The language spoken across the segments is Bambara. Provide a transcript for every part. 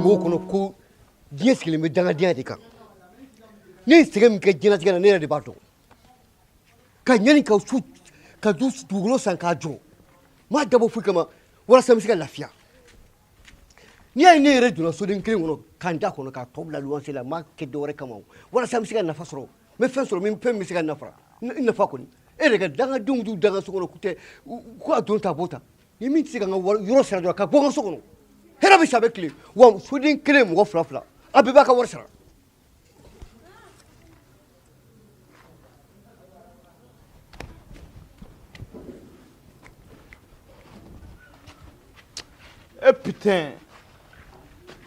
mɔgɔw kɔnɔ ko diɲɛ sigilen bɛ dangadenya de kan. Ne ye sɛgɛn min kɛ diɲɛlatigɛ la, ne yɛrɛ de b'a dɔn. Ka ɲani ka su ka du dugukolo san k'a jɔ, n m'a dabɔ foyi kama walasa n bɛ se ka lafiya. N'i y'a ye ne yɛrɛ donna soden kelen kɔnɔ ka n da kɔnɔ k'a tɔ bila luwanse la, n m'a kɛ dɔwɛrɛ kama o, walasa n bɛ se ka nafa sɔrɔ, n bɛ fɛn sɔrɔ min fɛn min bɛ se ka nafa n nafa kɔni. E yɛrɛ ka dangadenw t'u danga so kɔnɔ, k'u tɛ ko a don ta bɔ ta ni min tɛ se ka n ka wari yɔrɔ sara dɔrɔn ka bɔ n ka so kɔnɔ, hɛrɛ bɛ sa, bɛ tile wa. Soden kelen mɔgɔ fila fila, a bɛɛ b'a ka wari sara. E putain,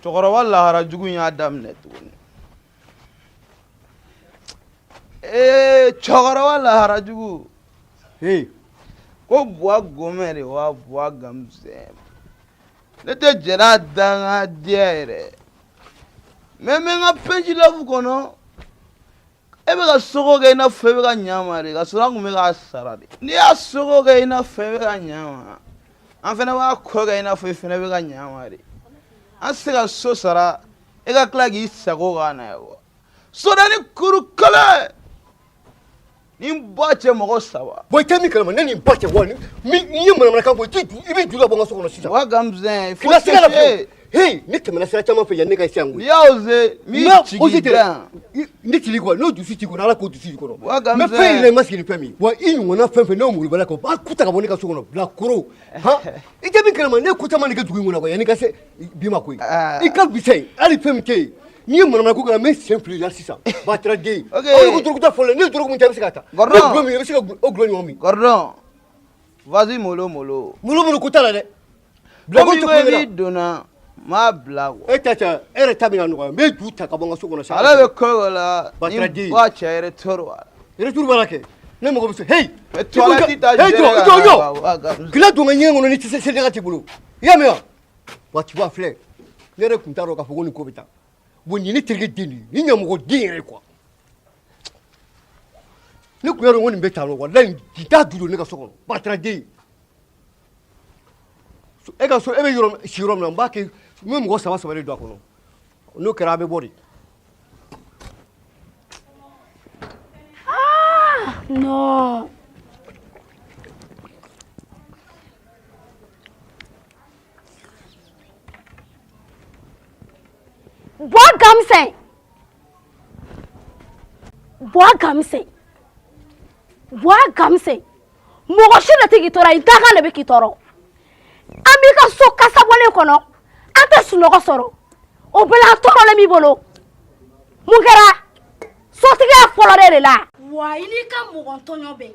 cɛkɔrɔba lahara jugu in y'a daminɛ tuguni. Ee, cɛkɔrɔba lahara jugu. Hey. Ko buwa gomɛ de wa buwa gamisɛn, ne tɛ jɛn'a dangadenya yɛrɛ mɛ n bɛ n ka peji lɔfu kɔnɔ. E bɛ ka soko kɛ i n'a fɔ e bɛ ka ɲa ma de, ka sɔrɔ an kun bɛ k'a sara de. N'i y'a soko kɛ i n'a fɔ e bɛ ka ɲa ma, an fana b'a kɔ kɛ i n'a fɔ e fana bɛ ka ɲa ma de. An tɛ se ka so sara, e ka tila k'i sago k'an na ye wa. Sodenni kuru kelen ni n ba cɛ mɔgɔ saba. Bon, i tɛ min kalama, ne ni n ba cɛ wa ni n'i ye manamanakan fɔ, i b'i ju labɔ n ka so kɔnɔ sisan. Wa gamisɛn, il faut K'i la sira la sécher. fiyewu. Hey, ne tɛmɛna sira caman fɛ yan ne ka se yan koyi. N'i y'a osé, n b'i N'a ci osé k'i tɛ da yan. Ne cili quoi, n'o dusu t'i kɔnɔ, Ala k'o dusu i kɔnɔ. Wa N bɛ gamisɛn. fɛn yɛrɛ ma sigi ni fɛn min ye. Wa i ɲɔgɔnna fɛn fɛn n'o molobaliya kan, o b'a ku ta ka bɔ ne ka so kɔnɔ bilakoro. Han, i tɛ min kalama, ne ye ko caman de kɛ dugu in kɔnɔ quoi, yanni i ka se bi ma koyi. Ah. I ka misɛn, hali fɛn min tɛ yen. N'i ye manamana ko kɛ, n bɛ sen fili i la sisan. Batara den. Ok. Aw ko dɔrɔgu ta fɔlɔ, ne ye dɔrɔgu min ta, i bɛ se k'a ta. Gordon. Ne ye dɔlɔ min, i bɛ se ka o dɔlɔ ɲɔgɔn min. Gordon, vas-y mollo mollo. Molo molo ko t'a la dɛ. Komi Bilakoro tɛ i ko i kulonkɛ la. b'i donna, n b'a bila quoi. E ta tɛ, e yɛrɛ ta bɛna nɔgɔya. N bɛ ju ta ka bɔ n ka so kɔnɔ sa. Ale bɛ ko o la, ni Batara den. ba cɛ retour b'a la. Retour b'a la kɛ. Ne mago bɛ se. Hey! Mais toilette ta Hey, jɔ, gérer jɔ, ka jɔ. na, wa gamisɛn. Kila don ka ɲɛgɛn kɔnɔ ni tɛ se selidaga t'i bolo. I y'a mɛn wa? Wa tu vois filɛ. Ne yɛrɛ tun t'a dɔn k'a fɔ ko nin ko bɛ taa. Bon, nin ye ne terikɛ den de ye. Nin ɲamɔgɔ den yɛrɛ quoi. Ne tun y'a dɔn ko nin bɛ tan nɔ, walayi nin t'a du don ne ka so kɔnɔ. Batara den. E ka so, e bɛ yɔrɔ si yɔrɔ min na, n b'a kɛ n bɛ mɔgɔ saba saba de don a kɔnɔ. N'o kɛra, a bɛ bɔ de. Ah, non. Buwa gamisɛn. Buwa gamisɛn. Buwa gamisɛn. Mɔgɔ si de tɛ k'i tɔɔrɔ, i dakan de bɛ k'i tɔɔrɔ. An b'i ka so kasabɔlen kɔnɔ, an tɛ sunɔgɔ sɔrɔ. O bɛɛ la an tɔɔrɔlen b'i bolo. Mun kɛra? Sotigiya fɔlɔ de la. Wa i n'i ka mɔgɔ tɔɲɔ bɛɛ.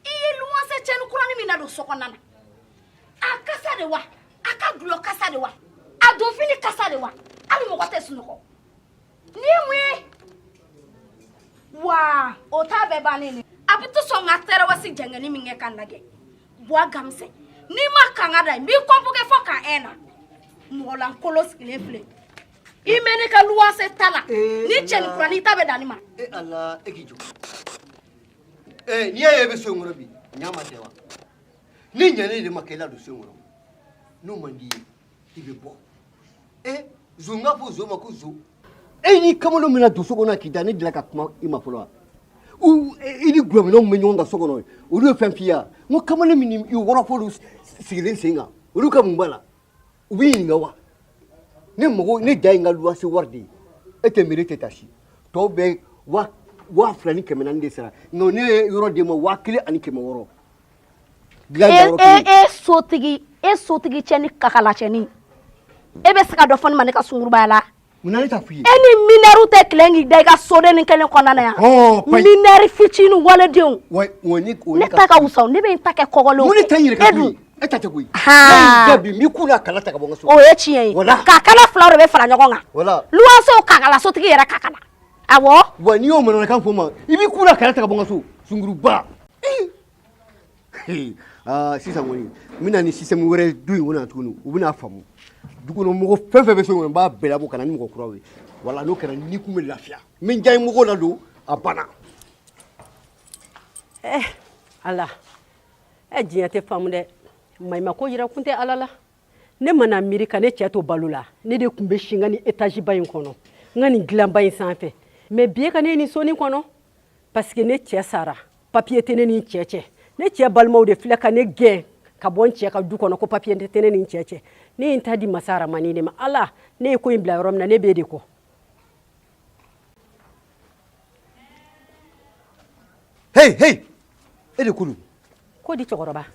I ye luwanse cɛni kuranin min nadon so kɔnɔna na. A kasa de wa, a ka dulɔ kasa de wa, a donfini kasa de wa, hali mɔgɔ tɛ sunɔgɔ. Nin ye mun ye? Wa o t'a bɛɛ bannen de. A bɛ to sɔn ka tɛrɛwasi jɛngɛni min kɛ ka n lajɛ. Buwa gamisɛn, n'i ma kanga da, n b'i convoqué fɔ ka ɛn na. Mɔgɔlankolon sigilen filɛ. I mɛn ne ka luwanse ta la. Ni cɛni kuranin ta bɛ dan ne ma. E Ala, e k'i jɔ. N'i y'a ye e bɛ so in kɔnɔ bi, ɲa ma tɛ wa? Ni ɲani de ma kɛ i la don so in kɔnɔ, n'o man di i ye, i bɛ bɔ. Zon k'a fɔ zon ma ko zon. E ni kamalen bɛna don so kɔnɔ k'i da, ne delila ka kuma i ma fɔlɔ wa? I ni gulɔminɛw bɛ ɲɔgɔn kan so kɔnɔ, olu ye fɛn f'i ye wa? N ko kamalen min ni i wɔrɔfɔlu sigilen sen kan, olu ka mun b'a la? U b'i ɲininka wa? Ne mago, ne da ye n ka luwanse wari de ye. E tɛ miiri, e tɛ tasi. Tɔw bɛ 2400 de sara, nka ne ye yɔrɔ d'e ma 1600. Dilan dayɔrɔ kelen. E sotigi cɛ ni kakala cɛni, e bɛ se ka dɔ fɔ ne ma ne ka sungurubaya la? Munna ne t'a f'i ye? E ni minɛriw tɛ tilen k'i da i ka soden ni kelen kɔnɔna na yan. Ɔɔ, payi. Minɛri fitinin waledenw. Wa, wa ni, o Ne ta ka wusa, ne bɛ n ta kɛ kɔgɔlenw. Mun ne ta in yɛrɛ ka E koyi? dun? E ta tɛ koyi. Haa. Ne y'i da bi, n b'i kun n'a kala ta ka bɔ n ka so. O ye tiɲɛ ye. Voilà. Kakala filaw de bɛ fara ɲɔgɔn kan. Voilà. Luwansew kakala, sotigi yɛrɛ kakala. Awɔ. Wa n'i y'o manamanakan fɔ n ma, i b'i kun n'a kala ta ka bɔ n ka so. Sunguruba. Aa, sisan kɔni n bɛna ni système wɛrɛ du in kɔnɔ yan tuguni, u bɛna faamu. Du kɔnɔ mɔgɔ fɛn fɛn bɛ so kɔnɔ, n b'a bɛɛ labɔ ka na ni mɔgɔ kuraw ye. Wala n'o kɛra, ni kun bɛ lafiya. N bɛ n diya mɔgɔw la don, a banna. Ala, diɲɛ tɛ faamu dɛ. Maɲumako yɛrɛ kun tɛ Ala la. Ne mana miiri ka ne cɛ to balo la, ne de tun bɛ si n ka nin étage ba in kɔnɔ, n ka nin dilanba in sanfɛ. Mais bi e ka ne nin sonin kɔnɔ, parce que ne cɛ sara, papier tɛ ne ni n cɛ cɛ. Ne cɛ balimaw de filɛ ka ne gɛn ka bɔ n cɛ ka du kɔnɔ ko papier tɛ ne ni n cɛ cɛ. Ne ye n ta di masa aramani de ma. Ala, ne ye ko in bila yɔrɔ min na, ne b'e de kɔ. Hey hey, e de ko don. Ko di cɛkɔrɔba?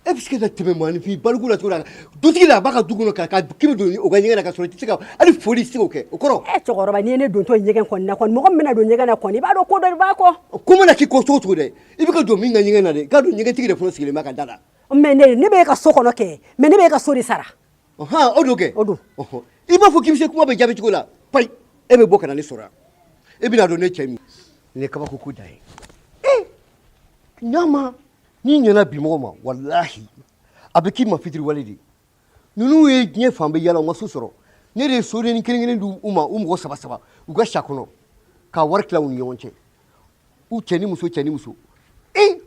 E bɛ se ka tɛmɛ maaninfin baliku la cogo la, dutigi la, a b'a ka du kɔnɔ ka k'i bɛ don o ka ɲɛgɛn na ka sɔrɔ i tɛ se ka hali foli se k'o kɛ, o kɔrɔ. E cɛkɔrɔba, n'i ye ne dontɔ ɲɛgɛn kɔni na kɔni, mɔgɔ min bɛna don ɲɛgɛn na kɔni, i b'a dɔn ko dɔ de b'a kɔ. Ko mana k'i kɔ cogo cogo dɛ, i bɛ ka don min ka ɲɛgɛn na dɛ, i k'a dɔn ɲɛgɛntigi de fɔlɔ sigilen b'a ka da la. Mais ne bɛ e ka so kɔnɔ kɛ, mais ne bɛ e ka so de sara. Ɔhɔn, o don kɛ. O don. Ɔhɔn, i b'a fɔ k'i bɛ se kuma bɛ jaabi cogo la, payi, e bɛ bɔ ka na ne sɔrɔ yan, e bɛna dɔn ne cɛ min. Nin ye kabako ko dan ye. Ee, ɲama, n'i ɲɛna bi mɔgɔ ma, walahi a bɛ k'i ma fitiriwale de. Ninnu ye diɲɛ fan bɛɛ yala, u ma so sɔrɔ. Ne de ye sodennin kelen kelen di u ma, u mɔgɔ saba saba, u ka sa kɔnɔ k'a wari tila u ni ɲɔgɔn cɛ, u cɛ ni muso, cɛ ni muso. Ee,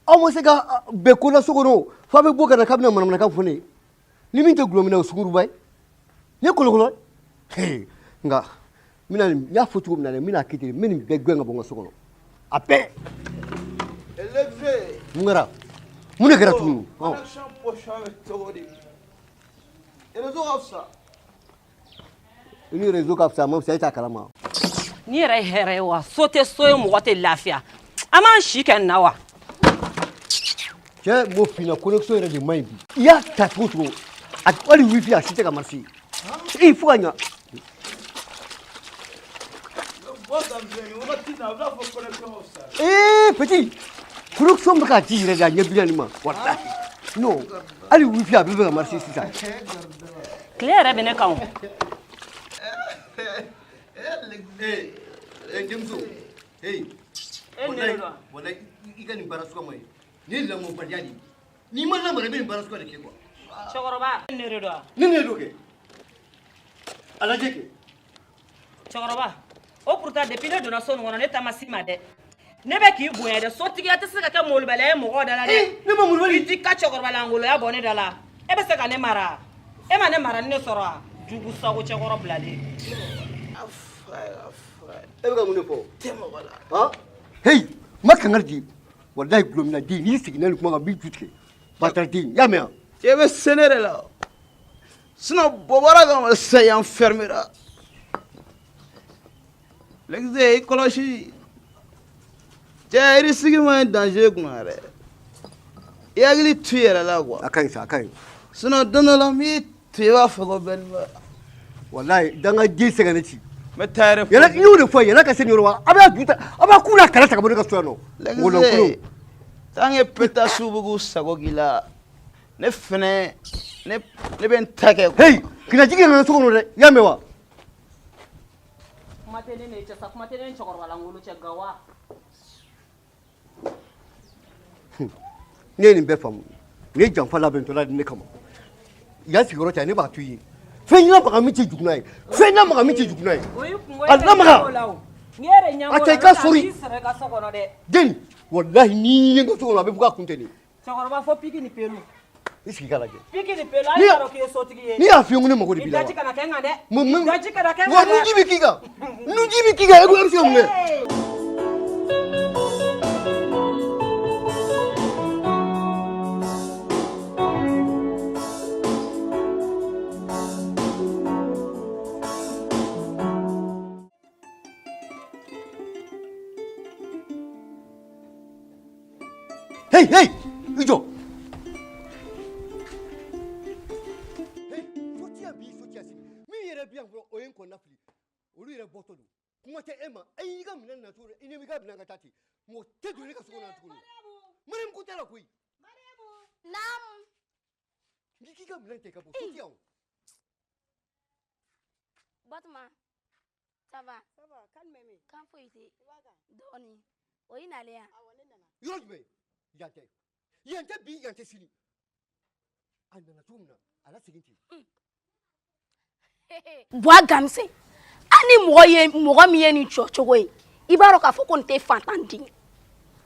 aw ma se ka bɛn ko la so kɔnɔ, f'a bɛ bɔ ka na k'a bɛna manamanakan fɔ ne ye. Ni min tɛ gulɔ minna, o sunguruba ye, nin ye kolokolo ye. Nka n bɛna nin, n y'a fɔ cogo min na dɛ, n bɛna kɛ ten, n bɛ nin bɛɛ gɛn ka bɔ n ka so kɔnɔ, a bɛɛ. Mun kɛra? Mun de kɛra tuguni? Connexion potion bɛ cogo di? Réseau ka fisa. I ni réseau ka fisa, a ma fisa, e t'a kalama. Ni yɛrɛ ye hɛrɛ ye wa? So tɛ so ye, mɔgɔ tɛ lafiya. An b'an si kɛ nin na wa? Cɛ, n b'o f'i ɲɛna, connexion yɛrɛ de man ɲi bi. I y'a ta cogo o cogo, a hali wifi a si tɛ ka marcher. I fo ka ɲa. Ee petit, connexion bɛ k'a di yɛrɛ de, a ɲɛ 40 ma. Walahi non, hali wifi a bɛɛ bɛ ka marcher sisan. Tile yɛrɛ bɛ ne kan o. Ee denmuso, hey, walahi i ka nin baara suguya man ɲi. Nin ye lamɔbaliya de ye. N'i ma lamara, i bɛ nin baara suguya de kɛ quoi. Cɛkɔrɔba, ne de don wa? Ne de don kɛ. A lajɛ kɛ. Cɛkɔrɔba, o pourtant depuis ne donna so nin kɔnɔ, ne ta ma s'i ma dɛ. Ne bɛ k'i bonya dɛ, sotigiya tɛ se ka kɛ molobaliya ye mɔgɔw da la dɛ. Ne ma molobali. I t'i ka cɛkɔrɔba lankolonya bɔ ne da la. E bɛ se ka ne mara? E ma ne mara ni ne sɔrɔ wa? Jugu sago cɛkɔrɔ bilalen. E bɛ ka mun de fɔ? Tɛ mɔgɔ la. Han? Hey, ma kangari di. Walahi gulɔmina den, n'i seginna nin kuma kan, n b'i ju tigɛ. Batara den, i y'a mɛn wa? Cɛ bɛ se ne de la. Sinon bɔbɔra kama sisan yan fermera. L'exe i kɔlɔsi. Cɛ risque man ɲi danger kunna dɛ. I hakili to i yɛrɛ la quoi. A ka ɲi sa, a ka ɲi. Sinon don dɔ la n b'i to i b'a fɔ ko bɛɛ Walahi dangaden sɛgɛn ne ci. N bɛ taa yɛrɛ. Yɛlɛ, n y'o de fɔ, yɛlɛ ka se nin yɔrɔ ma. A b'a ju ta, a b'a kun n'a kala ta ka bɔ ne ka so yan nɔ. L'exe tant que pétasse bɛ k'u sago k'i la, ne fɛnɛ ne bɛ n ta kɛ. Hey, kana jigin ka na so kɔnɔ dɛ, i y'a mɛn wa? Kuma tɛ ne n'e cɛ sa, kuma tɛ ne ni cɛkɔrɔba lankolon cɛ gawa. Ne ye nin bɛɛ faamu. Nin ye janfa labɛntɔla de ne kama. Yan sigiyɔrɔ cɛ, ne b'a to i ye. Fɛn lamaga min tɛ jugu ye. Fɛn lamaga min tɛ jugu ye. A lamaga. A tɛ i ka sori. Den, walahi n'i ye n ka so kɔnɔ, a bɛ fɔ k'a kun tɛ nin ye. Cɛkɔrɔba fɔ piki ni pelu. I sigi k'a lajɛ. Piki ni pelu, hali b'a dɔn k'i ye sotigi ye. N'i y'a f'i ye ko ne mago de b'i la wa? I daji kana kɛ n kan dɛ. I daji kana kɛ n kan dɛ. Wa nunji bɛ k'i kan. Nunji bɛ k'i kan, e ko e bɛ se ka mun kɛ? Hey, hey, i jɔ. Hey, sotiya b'i sotiya sini. Min yɛrɛ bɛ yan fɔlɔ, o ye n kɔnɔna fili. Olu yɛrɛ bɔtɔ don. Kuma tɛ e ma. E y'i ka minɛn na cogo di? I ni i ka minɛn ka taa ten. Mɔgɔ tɛ don ne ka so kɔnɔ yan tuguni. Mariyamu ko t'a la koyi. Naamu. N'i k'i ka minɛn ta i ka bɔ, sotiya o. Batuma, ça va? Ça va, calme mɛmɛ. Kan foyi tɛ. Dɔɔni. O y'i nalen yan? Awɔ, ne nana. Yɔrɔ jumɛn? Yan tɛ. Yan tɛ bi, yan tɛ sini. A nana cogo min na, a lasegin ten. Buwa Gamisɛn, hali ni mɔgɔ ye mɔgɔ min ye nin jɔ cogo ye, i b'a dɔn k'a fɔ ko nin tɛ fantan den ye.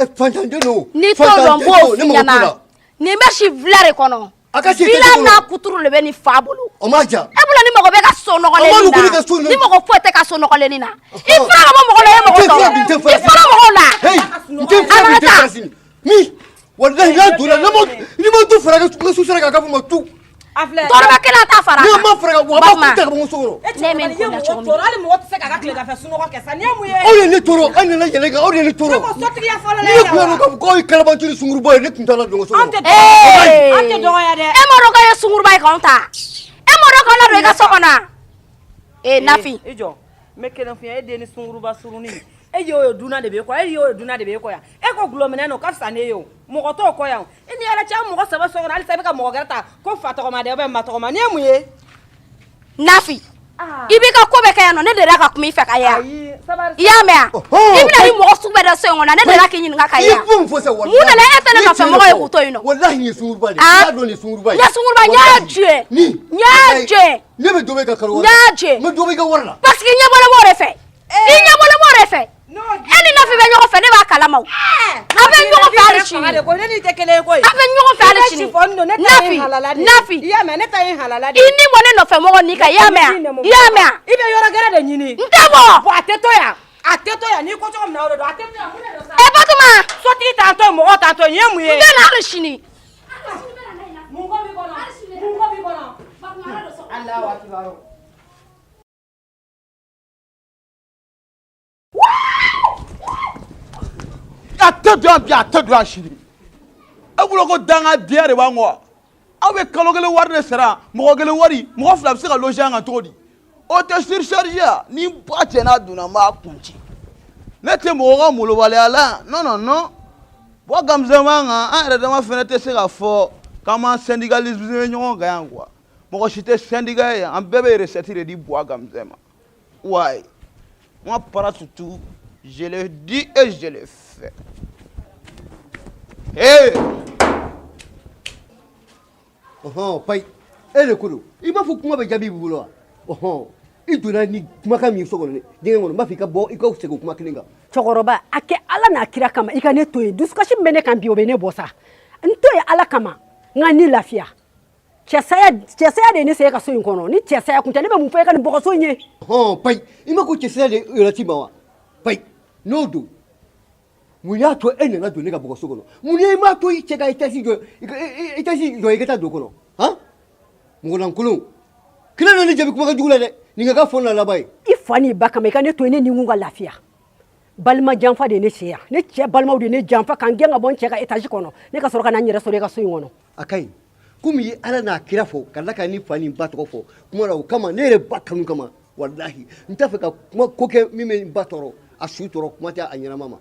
Fantanden don. N'i t'o dɔn, n b'o f'i ɲɛna. Nin bɛ si villa de kɔnɔ. A ka si Villa n'a kuturu de bɛ nin fa bolo. O ma ja. E bolo ni mɔgɔ bɛ ka so nɔgɔlen nin na. Ni mɔgɔ foyi tɛ ka so nɔgɔlen na. I fara ka bɔ mɔgɔ la, e mɔgɔ tɔɔrɔ. I fara mɔgɔw la. Hey, n tɛ fara, n tɛ fara sini. Min walahi n'a donna n'i ma du fara ka su sara k'a fɔ ma tu. Dɔrɔmɛ kelen t'a fara. N'i ma fara wa b'a kun ta ka bɔ so kɔnɔ. Ne bɛ nin ko la cogo min. Hali mɔgɔ tɛ se k'a ka tileganfɛ sunɔgɔ kɛ sa, nin ye mun ye? Aw ye ne tɔɔrɔ, aw nana yɛlɛ kan, aw de ye ne tɔɔrɔ. Ne ko sotigiya fɔlɔ la. Ni ne tun y'a dɔn k'a fɔ k'aw ye kalabanci ni sunguruba ye, ne tun t'a ladon n ka so kɔnɔ. An tɛ dɔgɔya dɛ. E m'a dɔn k'an ye sunguruba ye k'anw ta. E m'a dɔn k'an ladon i ka so kɔnɔ. Ee Nafi. I jɔ, n bɛ kelen f'i ye, e den ni sunguruba surunin. E y'o ye dunan de b'e kɔ, e y'o ye dunan de b'e kɔ yan. E ko gulɔminɛ o ka fisa ne ye o. Mɔgɔ t'o kɔ yan. I ni Ala cɛ, an mɔgɔ saba so kɔnɔ, halisa i bɛ ka mɔgɔ wɛrɛ ta ko fa tɔgɔma dɛ, ou bien ma tɔgɔma, nin ye mun ye? Nafi, i b'i ka ko bɛɛ kɛ yan nɔ, ne delila ka kuma i fɛ ka ye yan. I y'a mɛn wa? I bɛna ni mɔgɔ sugu bɛɛ da so in kɔnɔ, ne delila k'i ɲininka ka ye yan. Mun de la e tɛ ne nɔfɛ mɔgɔ ye k'u to yen nɔ? Walahi nin ye sunguruba de ye. I y'a dɔn nin ye sunguruba ye. N ye sunguruba, n y'a jɛ. N y'a jɛ. Ne bɛ dɔ bɔ i ka kalo wari la. N y'a jɛ. N bɛ dɔ bɔ i ka wari la. Parce que i ɲɛbɔlen b'o de fɛ. I ɲɛbɔlen b'o de fɛ. E ni Nafi bɛ ɲɔgɔn fɛ, ne b'a kalama o. A bɛ ɲɔgɔn fɛ hali sini. Ne n'i tɛ kelen ye koyi. A bɛ ɲɔgɔn fɛ hali sini. Nafi, Nafi. I y'a mɛn, ne ta ye halala de ye. I ni bɔ ne nɔfɛ mɔgɔ ni kan, i y'a mɛn wa? I y'a mɛn wa? I bɛ yɔrɔ gɛrɛ de ɲini. N tɛ bɔ. Bon, a tɛ to yan. A tɛ to yan, n'i ko cogo min na o de don. A tɛ to yan, mun de don sa? Ɛ Batuma. Sotigi t'an to yen, mɔgɔ t'an to yen, nin ye mun ye? N bɛ na hali sini. Mun ko b'i kɔnɔ? Mun ko b'i kɔnɔ? Alahu akibaru. A tɛ don yan bi, a tɛ don yan sini. E bolo ko dangadenya de b'an kɔ wa? Aw bɛ kalo kelen wari de sara, mɔgɔ kelen wari, mɔgɔ fila bɛ se ka loger an kan cogo di? O tɛ surcharge ya? Ni ba cɛ n'a donna, n b'a kun ci. Ne tɛ mɔgɔ ka molobaliya la, non non non. Bɔ gamisɛn b'an kan, an yɛrɛ dama fɛnɛ tɛ se k'a fɔ k'an b'an syndicaliser ɲɔgɔn kan yan quoi. Mɔgɔ si tɛ syndicat ye yan, an bɛɛ bɛ recette de di Buwa Gamisɛn ma. Ouais. Moi, Parasoutou, je le dis et je le fais. Hey! Ɔhɔn, payi, e de ko don. I b'a fɔ kuma bɛ jaabi b'i bolo wa? Ɔhɔn, i donna ni kumakan min so kɔnɔ, dingɛ kɔnɔ, n b'a fɔ i ka bɔ, i ka segin o kuma kelen kan. Cɛkɔrɔba, a kɛ Ala n'a kira kama, i ka ne to yen. Dusukasi min bɛ ne kan bi, o bɛ ne bɔ sa. N to yen Ala kama, n ka ni lafiya. Cɛsaya de ye ne se e ka so in kɔnɔ. Ni cɛsaya kun tɛ, ne bɛ mun fɔ e ka nin bɔgɔso in ye? Hɔn, payi, i ma ko cɛsaya de yɛrɛ ma wa? Payi, n'o don, mun y'a to e nana don ne ka bɔgɔso kɔnɔ? Mun ye i m'a to i cɛ ka étage jɔ, étage jɔ i ka taa don o kɔnɔ? Han, mɔgɔlankolon, kelen na ne jaabi kumakan jugu la dɛ, nin ka k'a fɔ na laban ye. I fa n'i ba kama, i ka ne to yen, ne ni n ka lafiya. Balima janfa de ye ne se yan. Ne cɛ balimaw de ye ne janfa ka n gɛn ka bɔ n cɛ ka étage kɔnɔ. Ne ka sɔrɔ ka na n yɛrɛ sɔrɔ e ka so in kɔnɔ. A ka ɲi. Komi i Ala n'a kira fɔ, ka tila ka ni fa ni ba tɔgɔ fɔ kuma la, o kama ne yɛrɛ ba kanu kama, walahi n t'a fɛ ka kuma ko kɛ min bɛ n ba tɔɔrɔ, a su tɔɔrɔ, kuma tɛ a ɲɛnama ma.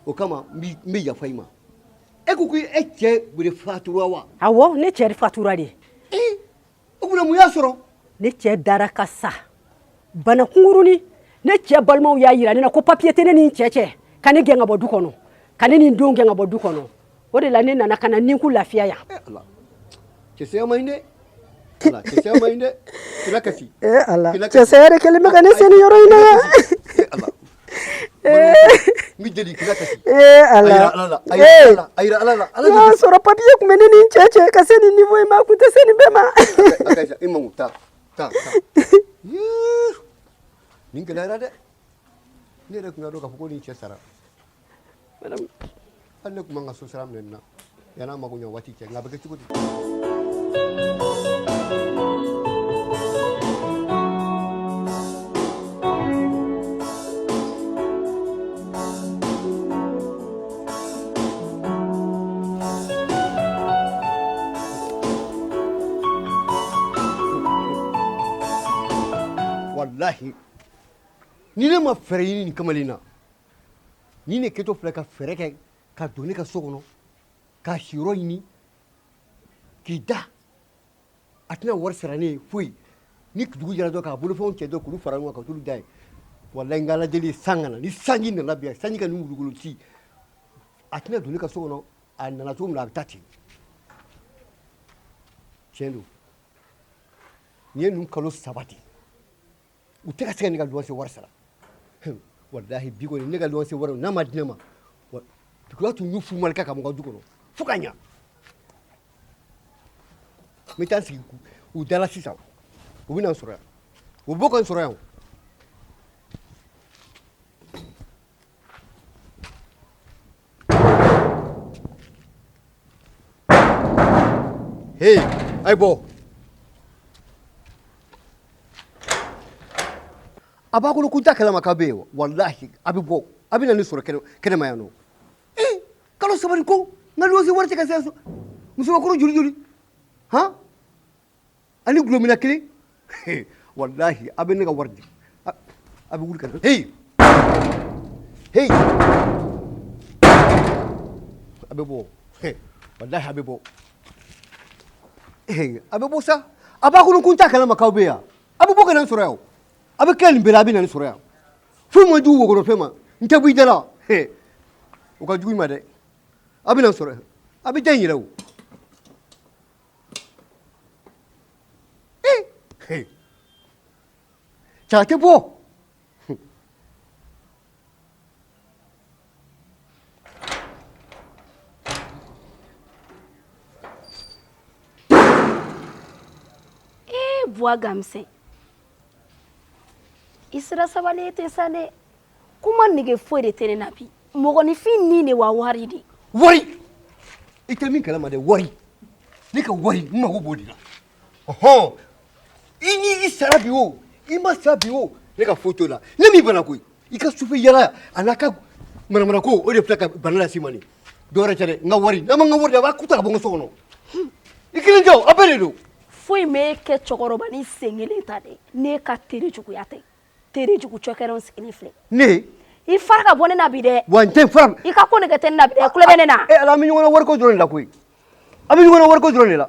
O kama n bɛ yafa i ma. E ko e cɛ de fatura wa? Awɔ, ne cɛ de fatura de. Ee, o tuma mun y'a sɔrɔ? Ne cɛ dara ka sa bana kunkurunin. Ne cɛ balimaw y'a yira ne na ko papiye tɛ ne ni n cɛ cɛ, ka ne gɛn ka bɔ du kɔnɔ, ka ne ni n denw gɛn ka bɔ du kɔnɔ. O de la ne nana ka na ninkun lafiya yan. Cɛsɛya ma ɲi dɛ. Ala, cɛsɛya ma ɲi dɛ. Kila kasi. Eh Ala, cɛsɛya de kɛlen bɛ ka ne se nin yɔrɔ in na yan. Eh Ala. N b'i deli, kila kasi. Eh Ala. A yira Ala la. A yira Ala la. A yira Ala la. Ala N'a sɔrɔ papiye tun bɛ ne ni n cɛ cɛ ka se nin niveau in ma, a tun tɛ se nin bɛɛ ma. A ka i mangu, taa taa taa. Nin gɛlɛyara dɛ. Ne yɛrɛ tun y'a dɔn k'a fɔ ko nin cɛ sara. Hali ne tun man ka so sara minɛ nin na yan'a mako ɲɛ waati cɛ, nka a bɛ kɛ cogo di? Walahi, ni ne ma fɛɛrɛ ɲini nin kamalen na, ni ne kɛtɔ filɛ ka fɛɛrɛ kɛ ka don ne ka so kɔnɔ k'a siyɔrɔ ɲini k'i da, a tɛna wari sara ne ye foyi. Ni dugu jɛra dɔrɔn k'a bolofɛnw cɛ dɔrɔn k'olu fara ɲɔgɔn kan ka t'olu da yen. Walahi, n ka Ala deli ye san ka na, ni sanji nana bi, sanji ka nin wulukolo ci, a tɛna don ne ka so kɔnɔ. A nana cogo min na, a bɛ taa ten. Tiɲɛ don, nin ye ninnu kalo 3 de ye, u tɛ ka se ka ne ka luwanse wari sara. Walahi bi kɔni, ne ka luwanse wari n'a ma di ne ma, duguya tun y'u furu malika ka bɔ n ka du kɔnɔ fo ka ɲa. N bɛ taa n sigi u da la sisan, u bɛ na n sɔrɔ yan, u bɛ bɔ ka n sɔrɔ yan. Hey, a ye bɔ. A b'a kɔnɔ ko n t'a kalama k'a bɛ yen wa? Walahi a bɛ bɔ, a bɛ na ne sɔrɔ kɛnɛma yan nɔ. Ee, kalo saba ni kɔ, n ka luwanse wari tɛ ka se musobakɔrɔ joli joli han, ani gulɔmina kelen. Walahi a bɛ ne ka wari di, a bɛ wuli ka na. Hey hey, a bɛ bɔ, walahi a bɛ bɔ, a bɛ bɔ sa. A b'a kɔnɔ ko n t'a kalama k'aw bɛ yan. A bɛ bɔ ka na n sɔrɔ yan o. A bɛ tila nin bɛɛ la, a bɛ na ne sɔrɔ yan. Foyi man jugu wokɔnɔfɛn ma, n tɛ bɔ i da la. O ka jugu i ma dɛ. A bɛ na n sɔrɔ yan, a bɛ da in yɛlɛ o. Cɛ a tɛ bɔ. Ee Buwa Gamisɛn, i sera sabali tɛ sa dɛ. Kuma nege foyi de tɛ ne na bi. Mɔgɔninfin ni de wa wari de. Wari, i tɛ min kalama dɛ, wari. Ne ka wari, n mago b'o de la. Ɔhɔn, i ni i sara bi o, i ma sa bi o, ne ka foyi t'o la. Ne m'i bana koyi. I ka sufɛ yala a n'a ka manamana ko, o de filɛ ka bana lase i ma nin. Dɔwɛrɛ tɛ dɛ, n ka wari. N'a ma n ka wari di, a b'a kuta ka bɔ n ka so kɔnɔ. I kelen tɛ o, a bɛɛ de don. Foyi m'e kɛ cɛkɔrɔba ni sen kelen ta dɛ. Ne ka tere juguya tɛ. Tere jugu cɛkɛrɛw sigilen filɛ. Ne? I fara ka bɔ ne na bi dɛ. Wa n tɛ fara. I ka ko nege tɛ ne na bi dɛ, kulo bɛ ne na. E Ala, an bɛ ɲɔgɔn na wariko dɔrɔn de la koyi. An bɛ ɲɔgɔn na wariko dɔrɔn de la.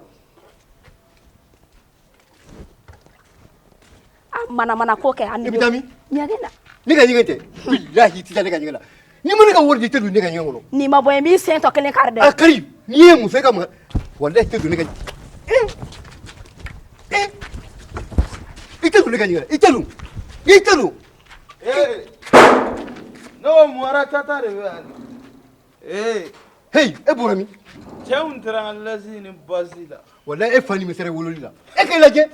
A manamana ko kɛ. I bɛ taa min? Ɲɛgɛn na. Ne ka ɲɛgɛn tɛ. Bilahi i tɛ taa ne ka ɲɛgɛn na. N'i ma ne ka wari di, i tɛ don ne ka ɲɛgɛn kɔnɔ. N'i ma bɔ yen, n b'i sen tɔ kelen kari dɛ. A kari. N'i ye muso ye ka ma, walahi i tɛ don ne ka. Ee, i tɛ don ne ka ɲɛgɛn na. I tɛ don. I tɛ don. Ee, ne ko mun tata de bɛ yan? Ee. Hey, e bɔra min? Cɛ kun taara n ka lasi ni basi la. Walahi e fa nimisara wololi la. E k'e lajɛ.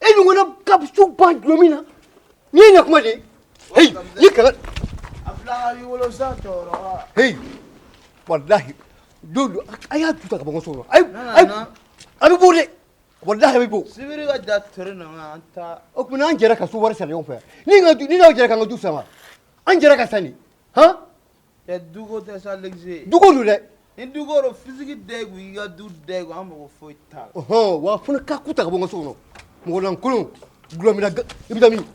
E ɲɔgɔnna ka so ban dulɔ min na. Nin ye ɲɛ kuma de ye. Hey, ni kaga. A bila ka b'i wolo sa cɛkɔrɔba. Hey, walahi don don a y'a tu ta ka bɔ n ka so kɔnɔ. Ayi ayi, a bɛ bɔ dɛ. Walahi a bɛ bɔ. Sibiri ka ja tere nana an ta. O tuma an jɛra ka so wari sara ɲɔgɔn fɛ. Ni ka du ni n'aw jɛra k'an ka du san wa? An jɛra ka san de. Han? Cɛ duko tɛ sa Lɛkise. Duko don dɛ. Ni duko don fisiki da i kun, i ka du da i kun, an mago foyi t'a la. Ɔhɔn, wa fana ka ku ta ka bɔ n ka so kɔnɔ. Mɔgɔ lankolon, gulɔmina, i bɛ taa min?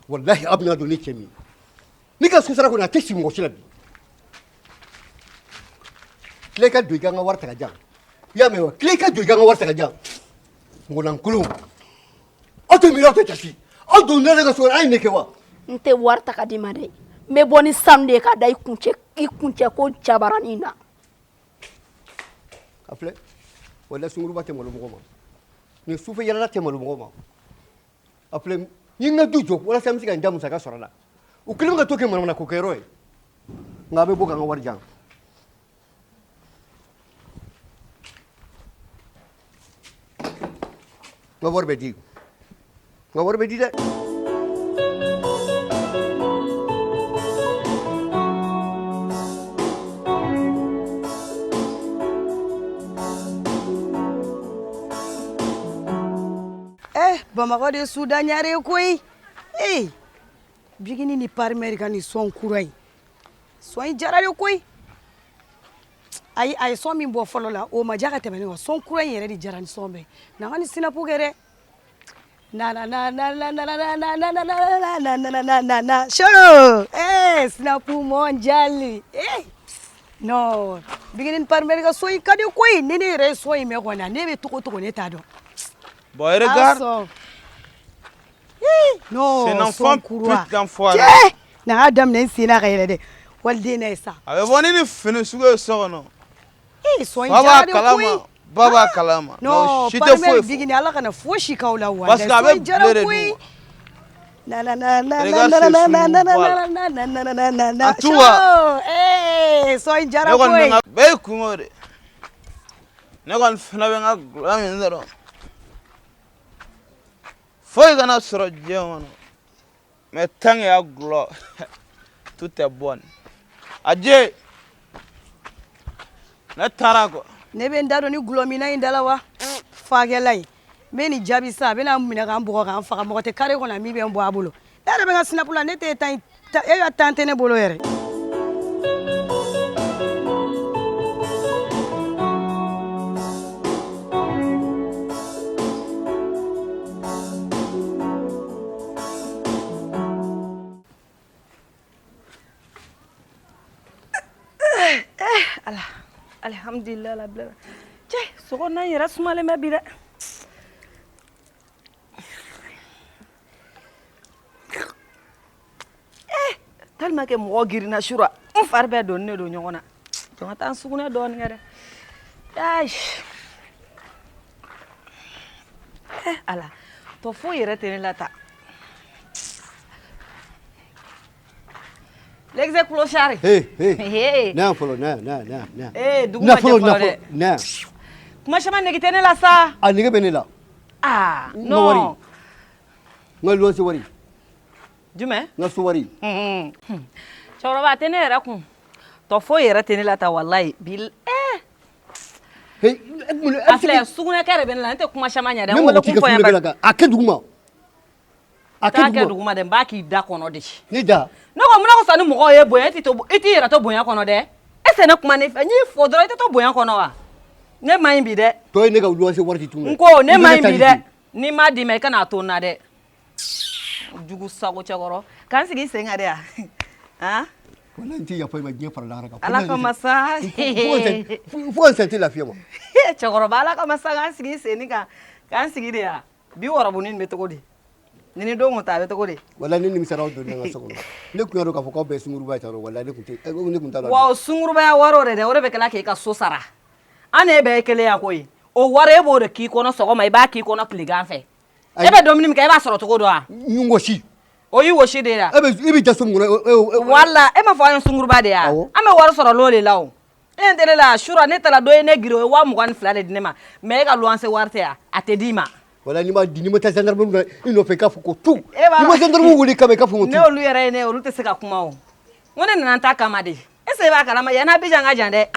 Walahi a bɛna don ne cɛ min. Ne ka so sara kɔni a tɛ si mɔgɔ si la bi. Tila i ka don i ka n ka wari ta ka di yan. I y'a mɛn wa? Tila i ka don i ka n ka wari ta ka di yan. Mɔgɔ lankolon. Aw tɛ miiri, aw tɛ jasi. Aw don ne ka so kɔnɔ, a ye nin de kɛ wa? N tɛ wari ta ka d'i ma dɛ. N bɛ bɔ ni sanu de ye ka da i kuncɛ, i kuncɛ ko jabaranin na. A filɛ, walahi sunguruba tɛ malo mɔgɔ ma. Nin sufɛ yalala tɛ malo mɔgɔ ma. A filɛ, n ye n ka du jɔ walasa n bɛ se ka n da musaka sɔrɔ a la. U kɛlen bɛ ka to kɛ manamana ko kɛyɔrɔ ye. Nka a bɛ bɔ ka n ka wari di yan. N ka wari bɛ di. N ka wari bɛ di dɛ. Bamakɔ de sudaɲare koyi. Ee, Bigini ni Parimɛri ka nin son kura in, son in jara de koyi. Ayi, a ye son min bɔ fɔlɔ la, o ma diya ka tɛmɛ nin kan. Son kura in yɛrɛ de jara ni son bɛɛ. Na n ka nin sinapu kɛ dɛ. Na na na na na na na na na na na na na na na na na show. Eh, sinapu mondial. Eh, non, Bigini ni Parimɛri ka son in ka di koyi. Ni ne yɛrɛ ye son in mɛn kɔni, ne bɛ togo togo, ne t'a dɔn. Bon, regarde. Non, C'est un enfant pute d'enfoiré. Cɛ, na y'a daminɛ n sen na ka yɛlɛ dɛ. Waliden n'a ye sa. A bɛ bɔ ni nin fini sugu ye so kɔnɔ. Ee, son in Fa b'a jara de kalama, koyi. ba b'a kalama. Non, si tɛ foyi Parimɛri fɔ. Bigini, Ala kana fosi k'aw la wa. Parce que a bɛ blé de dun. Na na na na na Regarde na ce na na na na sunguruba na na na na na na na. En tout cas, Eh, son in jara ne kɔni bɛ n koyi. ka bɛɛ y'i kungo de. Ne Ne kɔni fana bɛ n ka gulɔ min dɔrɔn, foyi kana sɔrɔ diɲɛ kɔnɔ, mais tant qu'il y a gulɔ, tout est bon. Aje, ne taara quoi. Ne bɛ n da don ni gulɔminna in da la wa fakɛla ye n bɛ nin jaabi sisan a bɛna n minɛ k'an bugɔ k'an faga mɔgɔ tɛ kare kɔnɔ min bɛ n bɔ a bolo ne yɛrɛ bɛ n ka sinapu la ne tɛ tan e ka tan tɛ ne bolo yɛrɛ. Ala, alihamudulila rabbil alamin. Cɛ, sokɔnɔna in yɛrɛ sumalen bɛ bi dɛ. Tellement que mɔgɔ girinna su rɔ, n fari bɛɛ donnen don ɲɔgɔn na. Jɔn ka taa n sugunɛ dɔɔnin kɛ dɛ. Ayi. Ala, tɔ foyi yɛrɛ tɛ ne la ta. L'exe clochard. Hey, hey. Hey. Na yan fɔlɔ, na yan, na yan, na yan, na yan. Eh, dugu Na ma jɛ fɔlɔ, fɔlɔ na dɛ. fɔlɔ, na yan. Kuma caman nege tɛ ne la sa. A nege bɛ ne la. Ah, N ka wari. non. N ka luwanse wari. Jumɛn? N ka so wari. Cɛkɔrɔba, a tɛ ne yɛrɛ kun. Tɔ foyi yɛrɛ tɛ ne la ta walayi. Bi eh. Hey, mun A filɛ, sugunɛkɛ de bɛ ne la, ne tɛ kuma caman ɲɛ dɛ. Ne N mago wolo t'i kun ka fɔ yan sugunɛkɛ ba. la kan. A kɛ duguma. A Taa kɛ kɛ duguma. duguma dɛ, n b'a k'i da kɔnɔ de. Ne da. Ne ko mun na ko sa ni mɔgɔw ye bonya, e t'i yɛrɛ to bonya kɔnɔ dɛ. E se ne kuma ne fɛ, n y'i fo dɔrɔn i tɛ to bonya kɔnɔ wa? Ne man ɲi bi dɛ. Tɔ ye ne ka luwanse wari di tun. N ko ne man ɲi bi dɛ. N'i m'a d'i ma i kana a to n na dɛ. Jugu sago cɛkɔrɔ. K'an sigi i sen kan de yan. Han? Walayi n tɛ yafa i ma diɲɛ fara lahara kan. Ala kama sa. Fo ka n sa n tɛ lafiya ma. Cɛkɔrɔba, Ala kama sa, k'an sigi i senni kan. K'an sigi de yan. Bi wɔrɔbunin nin bɛ cogo di? Ni ni don kun ta a bɛ cogo di? Walayi ne nimisara aw donni na n ka so kɔnɔ. Ne tun y'a dɔn k'a fɔ k'aw bɛɛ ye sunguruba ye tan nɔ, walayi ne tun tɛ, ne tun t'a dɔn. Wa o sungurubaya wari o de dɛ, o de bɛ kila k'e ka so sara. An n'e bɛɛ ye kelen ya koyi. O wari e b'o de k'i kɔnɔ sɔgɔma, i b'a k'i kɔnɔ tilegan fɛ. E bɛ dumuni min kɛ, e b'a sɔrɔ cogo dɔn wa? N wɔsi. O y'i wɔsi de ye. E bɛ i bɛ ja so min kɔnɔ. Wala e m'a fɔ an ye sunguruba de ye wa? An bɛ wari sɔrɔ l'o de la o. E ɲɛ tɛ ne la sura ne taara dɔ ye ne girin o ye 22,000 de di ne ma, mais e ka luwanse wari tɛ yan, a tɛ d'i ma. Wala n'i ma di, n'i ma taa gendarmerie la i nɔfɛ i k'a fɔ ko tu. E b'a N'i ma gendarmerie wele kama i k'a fɔ ko tu. Ne olu yɛrɛ ye ne olu tɛ se ka kuma o. N ko ne nana n ta kama de. Est ce que e b'a kalama yanni Abidjan ka jan dɛ.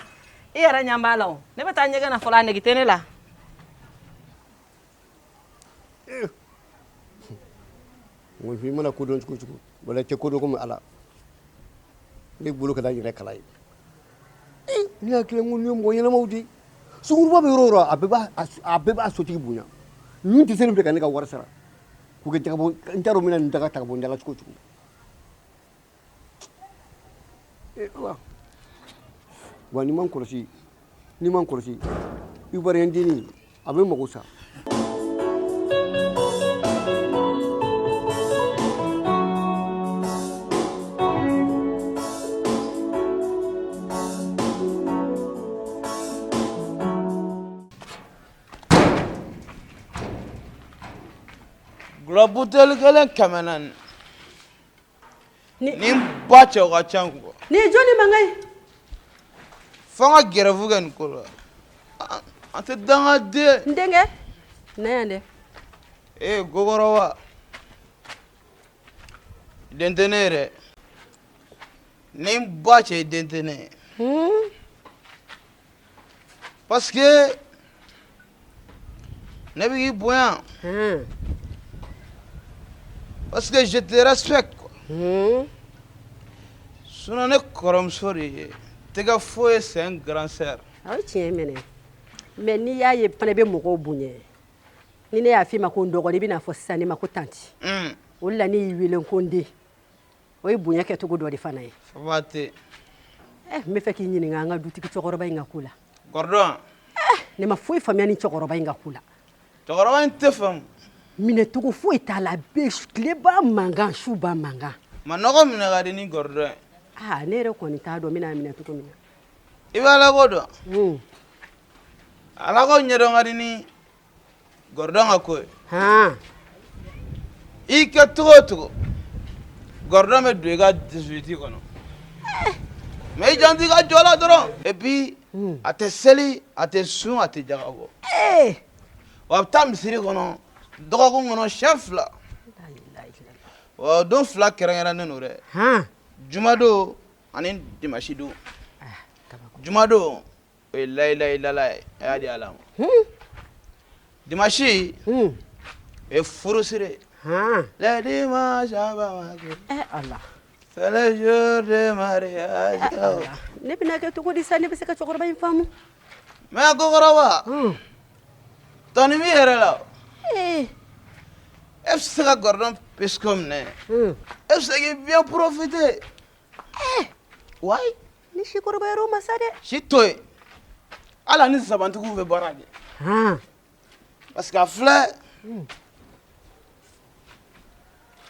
I yɛrɛ ɲɛ b'a la o. Ne bɛ taa ɲɛgɛn na fɔlɔ, a nege tɛ ne la. Mɔgɔninfin i mana ko dɔn cogo cogo, wala i tɛ ko dɔn komi Ala. Ne bolo ka da n yɛrɛ kala ye. Ne hakili ko ninnu ye mɔgɔ ɲɛnamaw de ye. Sunguruba bɛ yɔrɔ o yɔrɔ, a bɛɛ b'a sotigi bonya. Ninnu tɛ se ne filɛ ka ne ka wari sara. K'u kɛ jagabɔ, n t'a dɔn n bɛna nin daga ta ka bɔ n da la cogo cogo. Wa. Wa n'i ma n kɔlɔsi, n'i ma n kɔlɔsi, Ivoirien dennin a bɛ mago sa. Gulɔ buteli kelen 400. Ni n ba cɛ o ka ca quoi. Nin ye jɔnni mankan ye? Fo n ka grève kɛ nin ko la. An tɛ dangaden. N denkɛ, na yan dɛ. Ee gokɔrɔba, den tɛ ne ye dɛ. Ni n ba cɛ i den tɛ ne ye. Parce que ne bɛ k'i bonya. Parce que je te respecte quoi. Sinon ne kɔrɔmuso de ye. Tɛgɛ foyi ye, c'est un grand sœur. A ye tiɲɛ minɛ. Mais n'i y'a ye fana bɛ mɔgɔw bonya. Ni ne y'a f'i ma ko n dɔgɔnin, i bɛna fɔ sisan ne ma ko tanti. O de la ne y'i wele ko n den. O ye bonya kɛcogo dɔ de fana ye. Faba tɛ. N bɛ fɛ k'i ɲininka an ka dutigi cɛkɔrɔba in ka ko la. Gordon. Ne ma foyi faamuya ni cɛkɔrɔba in ka ko la. Cɛkɔrɔba in tɛ faamu. Minɛcogo foyi t'a la, bɛ tile b'a mankan, su b'a mankan. Ma nɔgɔ minɛ ka di ni Gordon ye. Aa, ne yɛrɛ kɔni t'a dɔn n bɛna minɛ cogo min na. I bɛ Ala ko dɔn. Ala ko ɲɛdɔn ka di ni Gordon ka ko ye. I kɛ cogo o cogo, Gordon bɛ don i ka 18 kɔnɔ. Mais i janto i ka jɔ la dɔrɔn. Et puis A tɛ seli, a tɛ sun, a tɛ jaga bɔ. Wa a bɛ taa misiri kɔnɔ dɔgɔkun kɔnɔ siɲɛ 2. Wa o don 2 kɛrɛnkɛrɛnnen don dɛ. Jumadon ani dimanche don. Jumadon o ye layilayilala ye, a y'a di Ala ma. Dimanche o ye furusiri ye. Le dimanche à Bamako. Ala. C'est le jour de mariage. Ne bɛna kɛ cogo di sa, ne bɛ se ka cɛkɔrɔba in faamu? Mais kokɔrɔba, tɔni b'i yɛrɛ la. E bɛ se ka gordon pisco minɛ. E bɛ se k'i bien profiter. Wayi. Ni si kɔrɔbayara o ma sa dɛ. Si to yen. Hali a ni sabantigiw bɛ baara kɛ. Parce que a filɛ,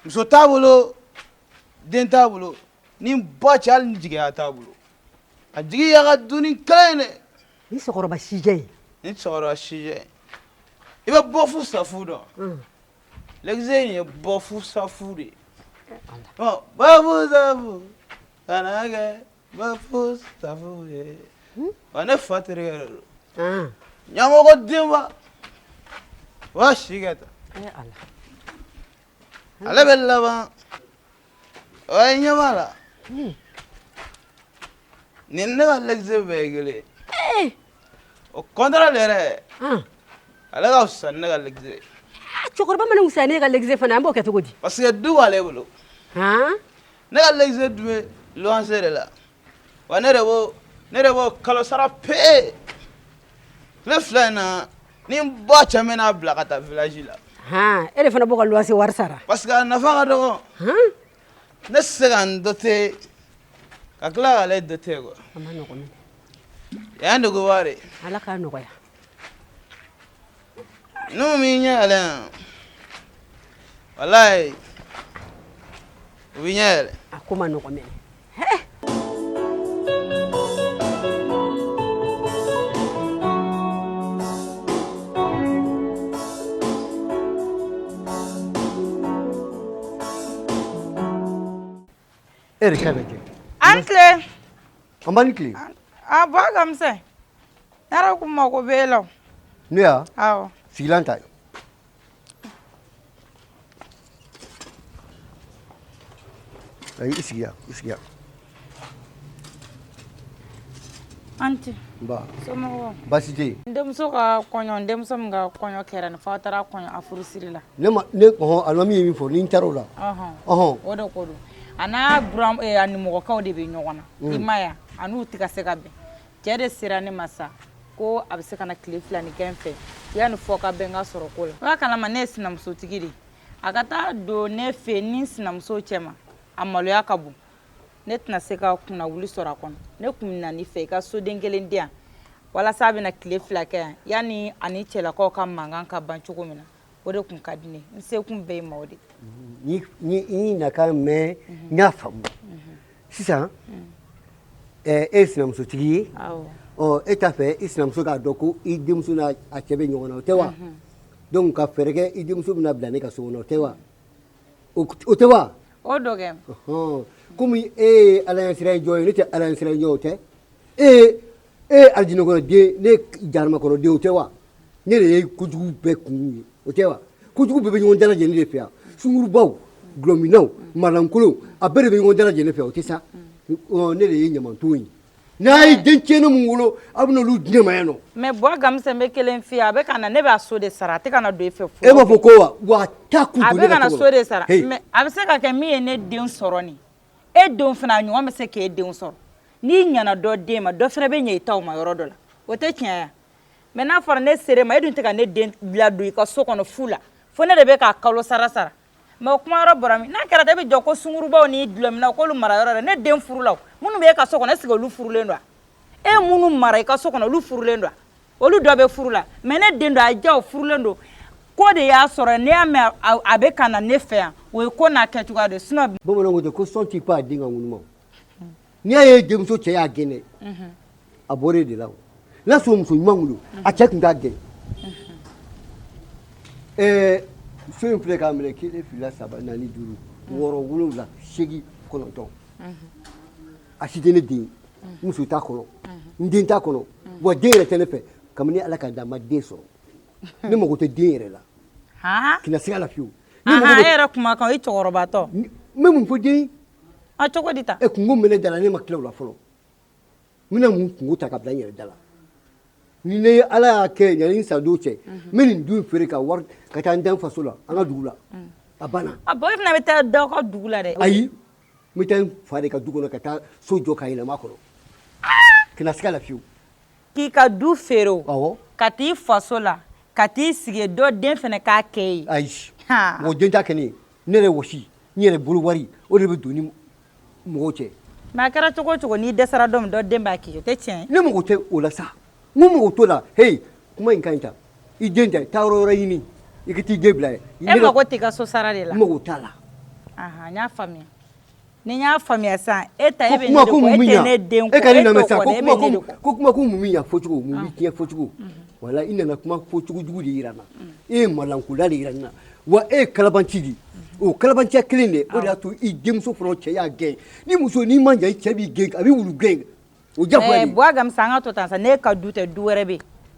muso t'a bolo, den t'a bolo, ni ba cɛ hali ni jigiya t'a bolo. A jigi y'a ka dumuni kelen ye dɛ. Ni cɛkɔrɔba sijɛ ye. Ni cɛkɔrɔba sijɛ ye. I bɛ bɔfu safu dɔn. L'exe in ye bɔfu safu de ye. Ɔ bɔfu safu kana kɛ bɔfu safu ye. Wa ne fa terikɛ de don. Ɲamɔgɔ denba. O b'a si kɛ tan. Ale bɛ laban. O ye ɲɛ b'a la. Nin ne ka l'exe bɛɛ ye kelen ye. O contraire yɛrɛ. Ale ka fisa ni ne ka l'exe ye. Cɛkɔrɔba mana fisaya ne ka l'exe fana, an b'o kɛ cogo di? Parce que du b'ale bolo. Ne ka l'exe dun bɛ luwanse de la. Wa ne de b'o kalo sara paye. Tile 2 in na, ni n ba cɛ bɛna bila ka taa village la. E de fana b'o ka luwanse wari sara. Parce que a nafa ka dɔgɔ. Ne tɛ se ka n doter ka tila k'ale doter quoi. A ma nɔgɔn minɛ. Yan dugu wari. Ala k'a nɔgɔya. N'u m'i ɲɛ yɛlɛ yan, walayi, u b'i ɲɛ yɛlɛ. A ko ma nɔgɔn minɛ. E de ka bɛ kɛ. An tile. An b'a ni tile. A ba ka misɛn. Ne yɛrɛ kun mako b'e la o. Ne ya? Awɔ. Sigilan ta. Ayi, i sigi yan, i sigi yan. An ti. Nba. Somɔgɔw. Baasi tɛ yen. N denmuso ka kɔɲɔ, n denmuso min ka kɔɲɔ kɛra nin fɔ aw taara kɔɲɔ a furusiri la. Ne ma, ne, ɔhɔn, alimami ye min fɔ, ni n taara o la. Ɔhɔn. O de ko don. A n'a buran, a nimɔgɔkɛw de bɛ ɲɔgɔn na. I ma ye wa? A n'u tɛ ka se ka bɛn. Cɛ de sera ne ma sa ko a bɛ se ka na tile 2 ni kɛ n fɛ yanni fɔ ka bɛn ka sɔrɔ ko la. I b'a kalama ne ye sinamusotigi de ye. A ka taa don ne fɛ ni n sinamuso cɛ ma, a maloya ka bon. Ne tɛna se ka kunnawuli sɔrɔ a kɔnɔ. Ne kun na n'i fɛ i ka soden kelen di yan walasa a bɛna tile 2 kɛ yan yanni a ni cɛlakaw ka mankan ka ban cogo min na. O de kun ka di ne ye. N se kun bɛɛ ye ma o de. Ni i nakan mɛn, n y'a faamu. Sisan, e ye sinamusotigi ye. Ɔ, e t'a fɛ i sinamuso k'a dɔn ko i denmuso n'a a cɛ bɛ ɲɔgɔn na, o tɛ wa? Donc ka fɛɛrɛ kɛ i denmuso bɛna bila ne ka so kɔnɔ, o tɛ wa? O tɛ wa? O dɔ kɛ. Komi e ye Ala ɲɛsiran jɔn ye, ne tɛ Ala ɲɛsiran jɔn, o tɛ? E ye alijinɛ kɔnɔ den, ne ye jahanama kɔnɔ den, o tɛ wa? Ne de ye kojugu bɛɛ kun ye, o tɛ wa? Kojugu bɛɛ bɛ ɲɔgɔn dalajɛ ne de fɛ yan. Sungurubaw, gulɔminnaw, malankolonw, a bɛɛ de bɛ ɲɔgɔn dalajɛ ne fɛ, o tɛ sa? Ne de ye ɲamanton ye. N'a ye den tiɲɛnen mun wolo, aw bɛna olu di ne ma yan nɔ. Mais Buwa Gamisɛn bɛ kelen f'i ye, a bɛ ka na, ne b'a so de sara, a tɛ ka na don e fɛ fu. E b'a fɔ ko wa, wa a t'a kun A don ne bɛ ka ka na so kɔnɔ. so de sara. Hey. Mais a bɛ se ka kɛ min ye ne den sɔrɔ nin, e denw fana a ɲɔgɔn bɛ se k'e denw sɔrɔ. N'i ɲɛna dɔ den ma, dɔ fana bɛ ɲɛ i taw ma yɔrɔ dɔ la. O tɛ tiɲɛ ye wa? Mais n'a fɔra ne sera ma, e dun tɛ ka ne den ladon i ka so kɔnɔ fu la. Fo ne de bɛ k'a kalo sara sara. Mais o kuma yɔrɔ bɔra min? N'a kɛra ten, e bɛ jɔ ko sungurubaw ni dulɔminnaw k'olu mara yɔrɔ dɛ. Ne den furula o. Minnu bɛ e ka so kɔnɔ, est ce que olu furulen don wa? E minnu mara i ka so kɔnɔ, olu furulen don wa? Olu dɔ bɛ furu la. Mais ne den don, a ja o furulen don. Ko de y'a sɔrɔ, n'i y'a mɛn a bɛ ka na ne fɛ yan, o ye ko n'a kɛcogoya de ye. Sinon Bamananw ko ten ko sɔn t'i pan a den ka ŋunu ma. N'i y'a ye denmuso cɛ y'a gɛn dɛ, a bɔra e de la o. N'a sɔrɔ muso ɲuman kun don, a cɛ tun t'a gɛn. So in filɛ k'a minɛ 1 2 3 4 5 6 7 9. A si tɛ ne den ye. N muso t'a kɔnɔ, n den t'a kɔnɔ, wa den yɛrɛ tɛ ne fɛ. Kabini Ala ka dan, n ma den sɔrɔ. Ne mago tɛ den yɛrɛ la. K'i siga la fiyewu. E yɛrɛ kumakan, i cɛkɔrɔbatɔ. N bɛ mun fɔ den? A cogo di ta? E kungo min bɛ ne da la, ne ma tila o la fɔlɔ. N bɛna mun kungo ta ka bila n yɛrɛ da la? Ni ne Ala y'a kɛ, yanni n sa don cɛ, n bɛ nin du in feere ka wari ka taa n da n faso la, an ka dugu la. A banna. A bɔn, e fana bɛ taa da aw ka dugu la dɛ. Ayi, n bɛ taa n fa de ka du kɔnɔ ka taa so jɔ ka yɛlɛma a kɔnɔ. Kana siga la fiyewu. K'i ka du feere o? Awɔ. Ka t'i faso la, ka t'i sigi, dɔ den fana k'a kɛ ye. Ayi, mɔgɔ den t'a kɛ ne ye. Ne yɛrɛ wɔsi, n yɛrɛ bolo wari, o de bɛ don ni mɔgɔw cɛ. Mais a kɛra cogo o cogo, n'i dɛsɛra don min, dɔ den b'a k'i ye, o tɛ tiɲɛ ye? Ne mago tɛ o la sa. N ko mago t'o la. Hey, kuma in ka ɲi tan. I den tɛ taa yɔrɔ wɛrɛ ɲini, i ka t'i den bila yen. E mago t'i ka so sara de la? N mago t'a la. Ahan, n y'a faamuya. Ni n y'a faamuya sisan, e ta, e bɛ ne de kɔ, e tɛ ne den kɔ. E ka ne e t'o lamɛn sa. kɔ Ko dɛ, e kuma bɛ ne de kɔ. Ko kuma ko mun bɛ ɲa fɔcogo, mun bɛ tiɲɛ fɔcogo. Wala i nana kuma fɔcogo jugu de yira n na. E ye malankola de yira n na. Wa e ye kalabanci de ye. O kalabanciya kelen de, o de y'a to i denmuso fɔlɔ cɛ y'a gɛn. Ni muso n'i ma ɲa, i cɛ b'i gɛn, a b'i wulu gɛn. O jagoya de. Buwa Gamisa, an ka to tan sa. Ne ka du tɛ, du wɛrɛ bɛ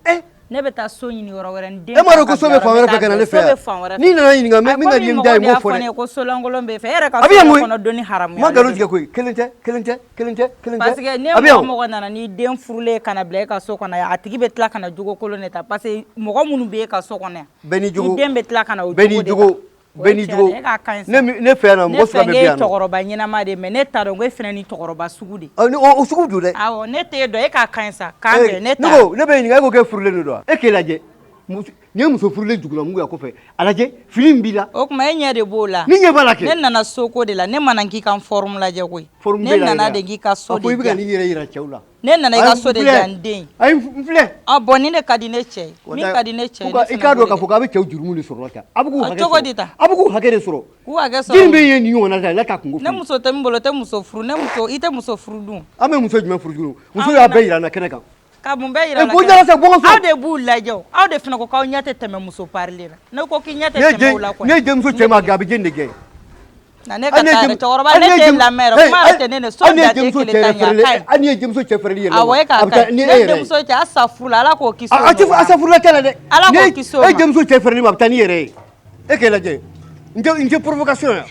yen. Ne bɛ taa so ɲini yɔrɔ wɛrɛ, n den. E m'a dɔn ko so bɛ fan wɛrɛ fɛ ka na ne fɛ So yan? bɛ fan wɛrɛ fɛ. N'i nana ɲininka, n bɛ na nin da ye, n b'o fɔ dɛ. dɛ. Ne ko solankolon bɛ fɛ, e yɛrɛ ka A bɛ so yan yɛrɛ koyi. kɔnɔ donni haramuya. N ma nkalon tigɛ koyi. Kelen tɛ, kelen tɛ, kelen tɛ, kelen tɛ. Parce que ne A bɛ yan mɔgɔ o. mɔgɔ nana n'i den furulen ka na bila e ka so kɔnɔ yan, a tigi bɛ tila ka na jogo kolon de ta, parce que mɔgɔ minnu bɛ e ka so kɔnɔ yan, Bɛɛ n'i jogo. i den bɛ tila ka na o Bɛɛ n'i jogo de jogo. ta. O Bɛɛ ye n'i tiɲɛ jogo. de ye, e k'a ka ɲi sa. Ne fɛ yan nɔ, Ne mɔgɔ fila fɛ bɛ k'e ye yan nɔ. cɛkɔrɔba ɲɛnama de ye, mais ne t'a dɔn ko e fana ni cɛkɔrɔba sugu de. Ɔ, o sugu don dɛ. Awɔ, ne t'e dɔn, e k'a ka ɲi sa, k'an bɛn, ne Ne t'a ko ne bɛ ɲininka, e ko k'e furulen de don wa? E k'e lajɛ. Nin ye muso furulen jugulamugu ya kɔfɛ. A lajɛ, fini min b'i la. O tuma e ɲɛ de b'o la. Ni ɲɛ b'a la kɛ. Ne nana soko de la, ne ma na k'i ka forme lajɛ koyi. Forme Ne b'e la nana yɛrɛ. de k'i ka so A fɔ i de bɛ ka diya. n'i yɛrɛ yira cɛw la. Ne nana i ka Ayi, so de n filɛ. diya n den. Ayi, n filɛ. Ah bon, ni ne ka di ne cɛ ye. Min ka di ne cɛ ye, ne I fana k'a b'o dɔn de k'a kɛ. fɔ k'a bɛ cɛw jurumu de sɔrɔ la tan. A bɛ k'u A hakɛ cogo sɔrɔ. di tan? A bɛ k'u hakɛ de sɔrɔ. K'u hakɛ sɔrɔ. Jiri bɛ ye nin ɲɔgɔnna ta, ala t'a kungo Ne f'i ye. muso tɛ min bolo, tɛ muso furu. Ne muso, i tɛ muso furu dun. An bɛ muso jumɛn furu tuguni? Muso An y'a fana- bɛɛ yira n na kɛnɛ kan. Ka mun bɛɛ yira Eh, la bɔ kɛnɛ? jala sa, bɔ n ka so. Aw de b'u lajɛ o. Aw de fana ko k'aw ɲɛ tɛ tɛmɛ muso parilen na. Ne ko k'i ɲɛ tɛ Ne ye tɛmɛ o la den kɔni. ne ye denmuso cɛ ma gɛn, a bɛ jeni de gɛn. Na ne ka taa yɛrɛ, cɛkɔrɔba, ne Hali t'e ni ye lamɛn yɛrɛ. Hey, Kuma yɛrɛ tɛ ne ne so hali ni ye da tɛ denmuso kelen cɛ ta yɛrɛ ɲɛ, a fɛrɛlen ka ɲi. hali ni ye denmuso cɛ fɛrɛlen yɛrɛ Awɔ, e k'a a bɛ ka taa ɲi. ni e Ne yɛrɛ ye. denmuso cɛ, a sa furu la, Ala k'o kisi o A tɛ ɲɔgɔn ma. a sa furu la tɛ la dɛ. Ala Ni k'o kisi o e ma. denmuso cɛ fɛrɛlen ma, a bɛ taa n'i yɛrɛ ye. E k'e lajɛ. N tɛ provocation ya.